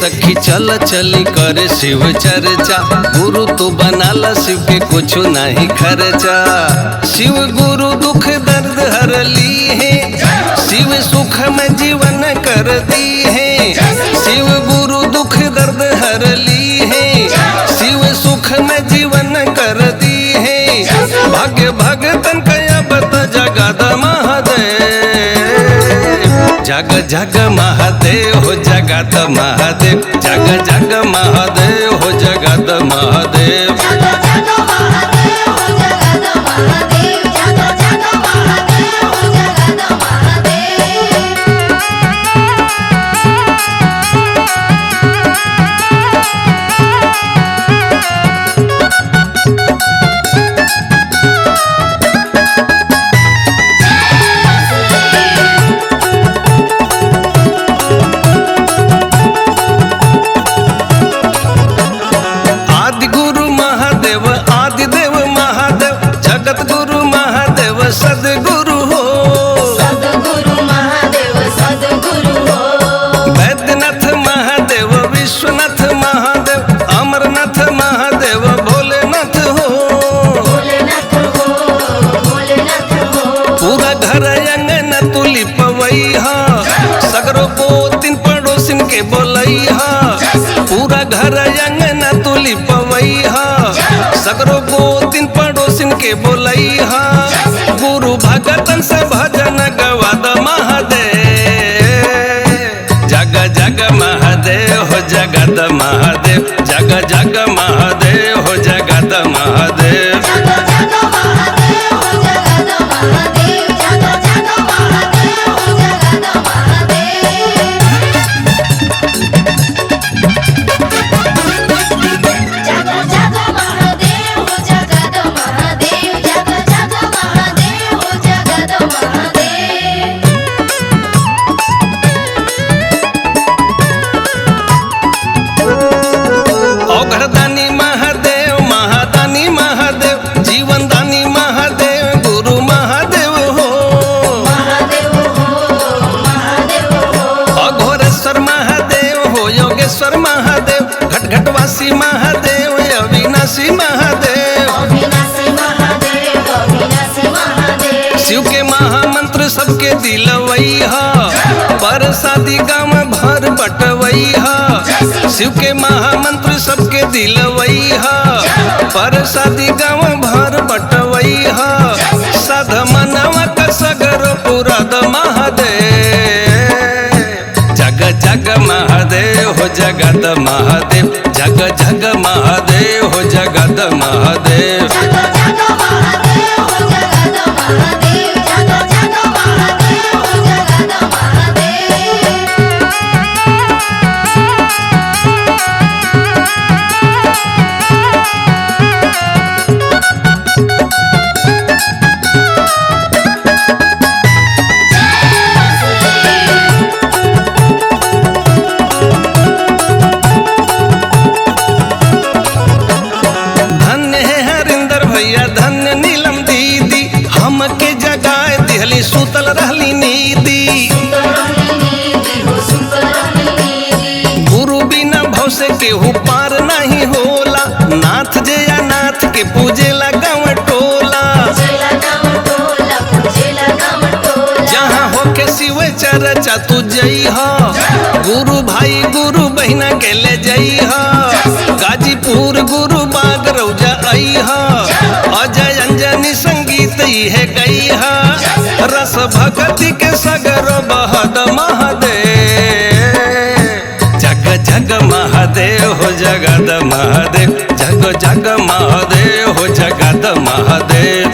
सखी चल चली करे शिव चर्चा, गुरु तू बनाला शिव के कुछ नहीं खर्चा। शिव गुरु दुख दर्द हर ली है, शिव सुख में जीवन कर दी है। शिव गुरु दुख दर्द हर ली है, शिव सुख में जीवन कर दी है। भाग्य भगतन कया बत जगद महादेव, जग जग महादेव हो जगत महादेव, जग जग महादेव हो जगत महादेव। जग जग महादेव हो जगत महादेव, जग जग महादेव हो जगत महादेव। आदि गुरु महादेव आदि देव महादेव, जगत गुरु महादेव सदगुरु हो। सदगुरु महादेव सदगुरु हो। वैद्यनाथ महादेव विश्वनाथ महादेव, अमरनाथ महादेव भोलेनाथ हो। भोलेनाथ हो भोलेनाथ हो। पूरा घर अंगना तुली पवैहा, सगरो को तीन पड़ोसिन के बोलैहा। पूरा घर अंगना तुली पवैहा, सगरो को तीन पड़ोसिन के बोलैहा। गुरु भगतन से भजन गवाद महादेव, जग जग महादेव हो जगत महादेव, जग जग महादेव हो जगत महादेव। जग जग महादेव हो जगत महादेव, जग जग महादेव हो जगत महादेव। जग जग महादेव हो जगत महादेव, जग जग महादेव हो जगत महादेव। औघड़दानी महादेव महादानी महादेव, जीवनदानी महादेव गुरु महादेव हो। महादेव हो महादेव हो। अघोरेश्वर महादेव हो योगेश्वर महादेव, घट घटवासी महादेव अविनाशी महादेव। अविनाशी महादेव अविनाशी महादेव। शिव के महामंत्र सबके दिलवैहा, परसादी गाँव भर बटवैहा। शिव के महामंत्र सबके दिलवैहा, परसादी गाँव भर बटवैहा। साध मनवा का सगर पुरद महादेव, जग जग महादेव हो जगत महादेव, जग जग महादेव हो जगत महादेव। जग जग महादेव हो जगत महादेव, जग जग महादेव हो जगत महादेव। धन्य है हरिंदर भैया धन्य नीलम दीदी, हमके जगाए दिहली सुतल रहली नीदी। गुरु बिना भव से केहू पार नहीं होला, नाथ जया नाथ के पूजेला गाँव टोला। जहाँ होके शिव चर्चा तू जइहा, गुरु भाई गुरु बहिना के ले जइहा। गाजीपुर गुरु बाग रौजा अइहा, अजय अंजनी संगीत इहे गइहा। रस भक्ति के सगर बहद महादेव, जग जग महादेव हो जगत महादेव, जग जग महादेव हो जगत महादेव।